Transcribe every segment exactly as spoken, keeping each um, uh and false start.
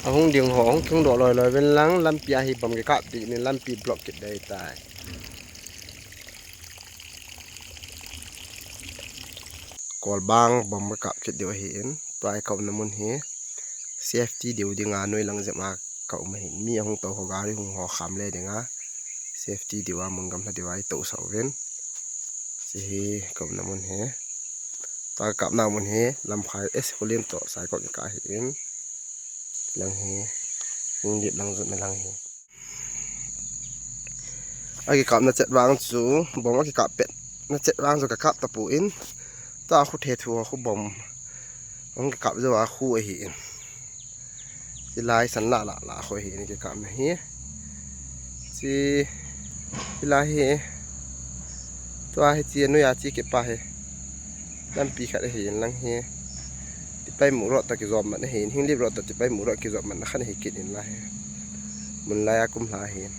Hung ding ho, hung thung doh loi loi ven lang, lampi a hi bomb kikap ti ni lampi block kit dei tai. Kolbang bomb kakap kit diu ahi in, tua hi ka umna mun hi safety diu dinga noi lang jep a ka um ahi. Mi ahung tou ho gari hung ho kham le dinga safety diu a mun gamla diu a i tou sah uvin. Hiche hi ka umna mun hi. Tua kakapna mun hi Lamphai S Hulin toh Saikot kikah ahi in. Lang hi, Hingdip lang jotna lang hi. Akikapna chet vang chu, bomb akikap petna chet vang chu kakap tapon, tua khu thethu khu bomb hung kikap jou a khu ahi in. Hilai san la la la khu ahi in kikapna hi. Hiche, hilai hi, tua hiche anoi a che kit pa hi lampi khat ahi in lang hi. Tipaimukh road toh kijop mat ahi in, Hingdip road toh Tipaimukh road kijop matna khat ahi kit in lai hi. Mun lai a kum lha ahi in.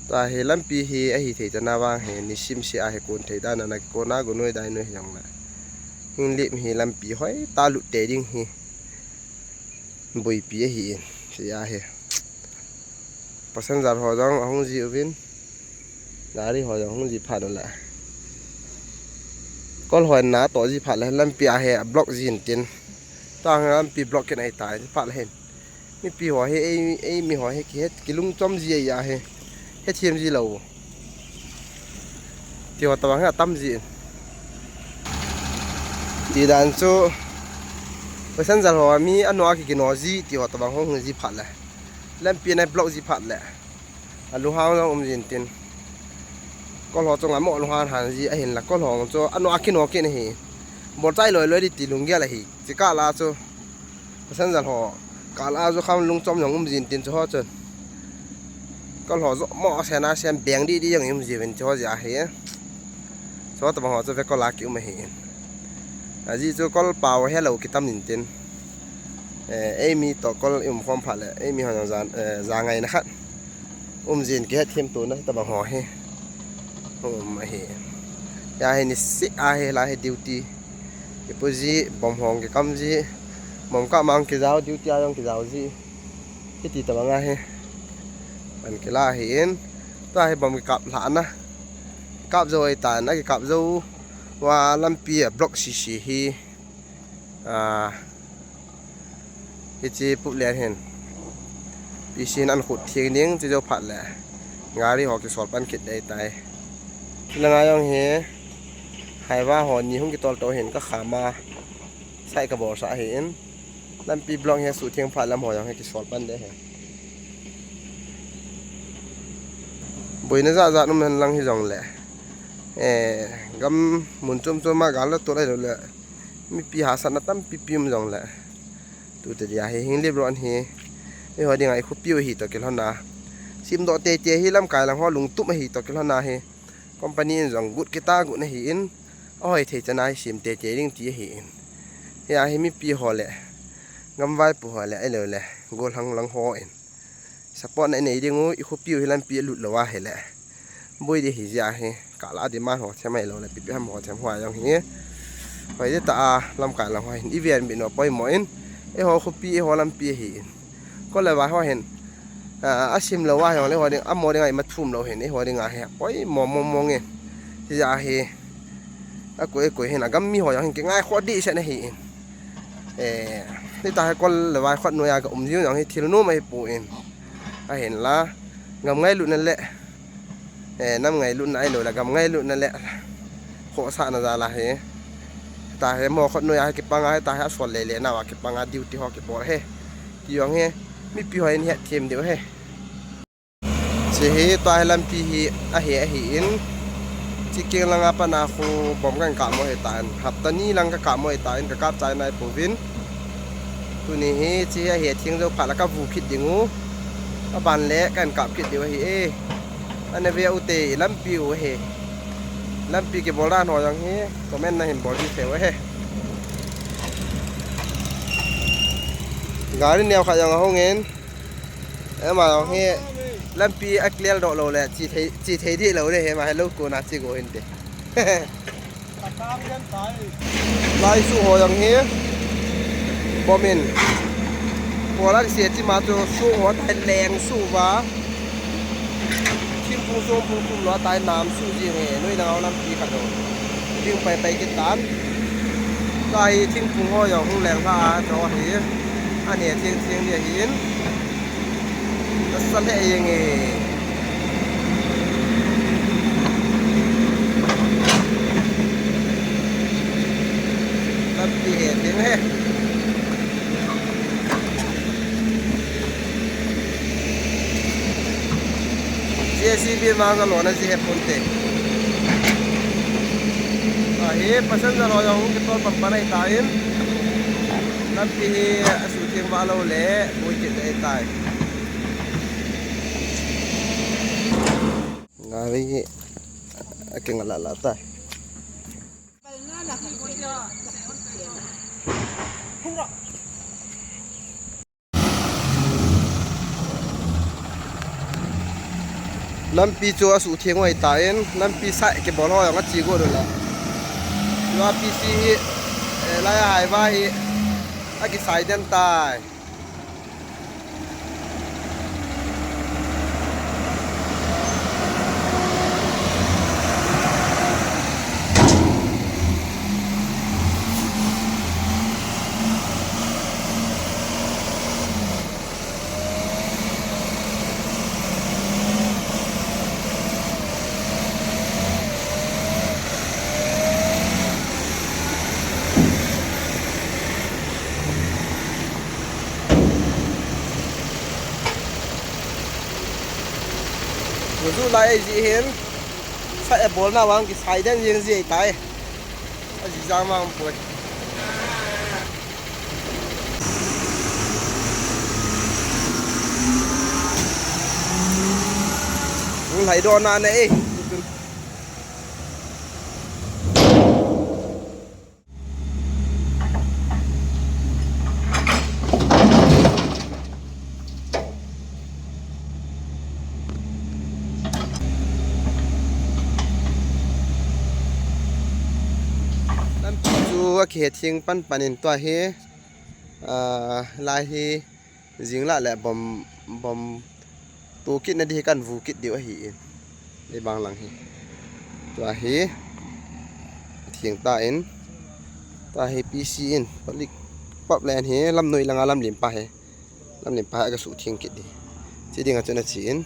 Tua hi lampi hi ahithei chan a vang hi, nisim se a hi kon thei dan a na kikon a, gu noi dai noi hi jong le. Hingdip hi lampi hoitah lut tei ding hi boipi ahi in, hiche a hi. Passenger ho jong ahung ji uvin, gari ho jong ahung ji phat ule, kol ho in natoh ji phat le, lampi a hi block ji in tin, tua lampi block kit ahi tai, ji phat le hin. Mipi ho hi, ei, eimi ho hi kihet, kilungchom ji ahi a hi. Hethem ji lou ti ho tobang hi atam ji in. Ti dan chu, passenger ho mi anoh a kikino ji ti ho tobang hung hung ji phat le, lampi na block ji phat le, alunghang jong um ji in tin, kol ho chunga mo lunghang han ji ahin la, kol ho chu anoh a kino kit ahi. Bol chai loi loi di ti lunggel ahi. Hiche kah la chu passenger ho kah la chu kham lungchom jong um ji in tin, chu ho chun kol ho joh mo sen a sen beng di di jong um ji uvin, chu ho jeh ahi. Chu ho tobang ho chu vekol a ki um ahi in. Ajeh chu kol pao helou kitam in tin, eh, eimi toh kol i um khom phat le, eimi ho jong ja, eh, ja ngaina khat um ji in, kihethem tona hi tobang ho hi um ahi. Hiche a hi niseh a hi la hi duty kipu ji, bomb ho kikam ji, bomb kap ma jong kijao, duty a jong kijao ji. Hiti tobang a hi pan kila ahi in. Tua hi bomb kikap lhahna, kap jou ahi tan, akikap jou uva lampi a block sese hi, ah, hiche Pu Len hin P C in an khut theng ding, chu jou phat le gari ho kisol pan kit dei tai. Chulanga jong hi highway ho ni hung kitol tou hin, ka kham a side ka bol sah ahi in. Lampi block hi asuh theng phat, lam ho jong hi kisol pan dei hi. Boina jat jat um hen lang hi jong le, eh, gam mun chom chom a gal la tol ahilou le, mipi hahsatna tampi pi um jong le, tu te dia hi Hingdip road hi eiho dinga i khopi u ahi toh kilhon a, simdoh tei tei hi lamkai lang ho lungtup ahi toh kilhon a hi, company in jong gut kit a gut ahi in, ahoi thei chan a hi sem tei tei ding ti ahi in. Hiche a hi mipi ho le, gam vaipo ho le, ahilou le, gollhang lang ho in support na i nei ding u, i khopi u hi lampi alut lou ahile boi ding ahi jeh a hi, kah la demand ho them ahilou le, ipi ipi ham ho them ho a jong hi, hoi ding tah a lamkai lang ho hin i ven bit u poimo in, eiho khopi, eiho lampi ahi in. Kol le vai ho hin, ah, asim lou a jong le eiho ding, amaho ding a ima thum lou hin, eiho ding a hi poimo mong mong in. Hijeh a hi, akoi akoi hin, agam mi ho jong hin kingaikhoh dehset ahi in. Eh, hitia hi kol le vai khut noiya ka um jiu jong hi thil nom ahipoi. Ahinla, gam ngailutna le, eh, nam ngailutna ahilou le, gam ngailutna le khohsahna jal a hi, hitia hi mo khut noiya hi kipang a, hitia hi asol le le nauva kipang a duty ho kibol hi, ti jong hi mipi hon hethem diu hi. Hiche hi tua hi lampi hi ahi ahi in, hiche keng langa pat a khu bomb kahin kap mo ahitan, hapta ni lang kakap mo ahitan, kakap chai naipouvin. Tuni hi hiche hi ahi theng jou phat le kavu kit ding u, aban le kahin kap kit diu ahi e. Ana ve u te, lampi u ahi. Lampi kibol dan ho jong hi comment na hin bol ji thei u ahi. Gari neo khat jong ahung in. Ema jong hi lampi a clear doh lou le, che thei, che thei dih lou le, ema hi lou kona che go hinte. Lai su ho jong hi bomb in Bola kise chi ma chu suh ho tai leng suh va. Thingphung songphung tum lo tai nam suh jing e. Noi langa lampi khat ho. Ding pai pai kit tan. Tua hi thingphung ho jong hung leng lha a chu hi. Ani thing thing ni ahin. Ka sa le jeng e. Lampi he thing he. J C B mang ka lona ji he ponte. Ahi, passenger ho jong kitol pan pan ahi tan. Lampi hi asuh theng va lou le, boi kit ahi tai. Gari hi akinga la la tai. Lampi chu asuh theng u ahi tan, lampi side kibol ho jong achi got u le. Tua P C hi, eh, lai a hai va hi, akisai den tai. Ju lai ji hin, side a bolna vang kisai den jeng ji tai. Aji jang vang poi. Hung lai do na ne e. Lampi chu akihe theng pan pan in tua hi, ah, lai hi jing lah le bom, bom tu kit na di hi kan vu kit diu ahi in. Ni bang lang hi. Tua hi theng ta in. Tua hi P C in. Public pub len hi lam noi langa lam lim pa hi. Lam lim pa hi ka suh theng kit di. Chi ding a chun achi in.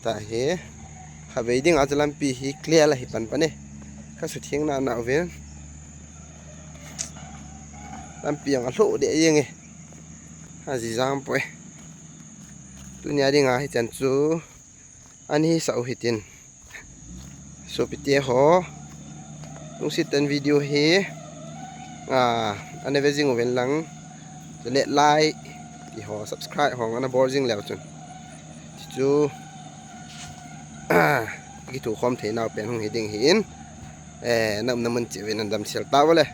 Tua hi. Kha vei ding a chu lampi hi clear la hi pan pan e. Ka suh theng na na uvin. Lampi ang a hlo de yeng e. Aji jang poi. Tunia dinga hichan chu ani sa u hitin. Sopite ho, lungset tah in video hi, ah, ana ve jing uvin lang, chule like, ti ho, subscribe ho, ana bol jing leu chun. Chu, ah, kithu khom thei nau pen hung hi ding hi in, eh, na umna mun cheh uvin ana damsel tau le.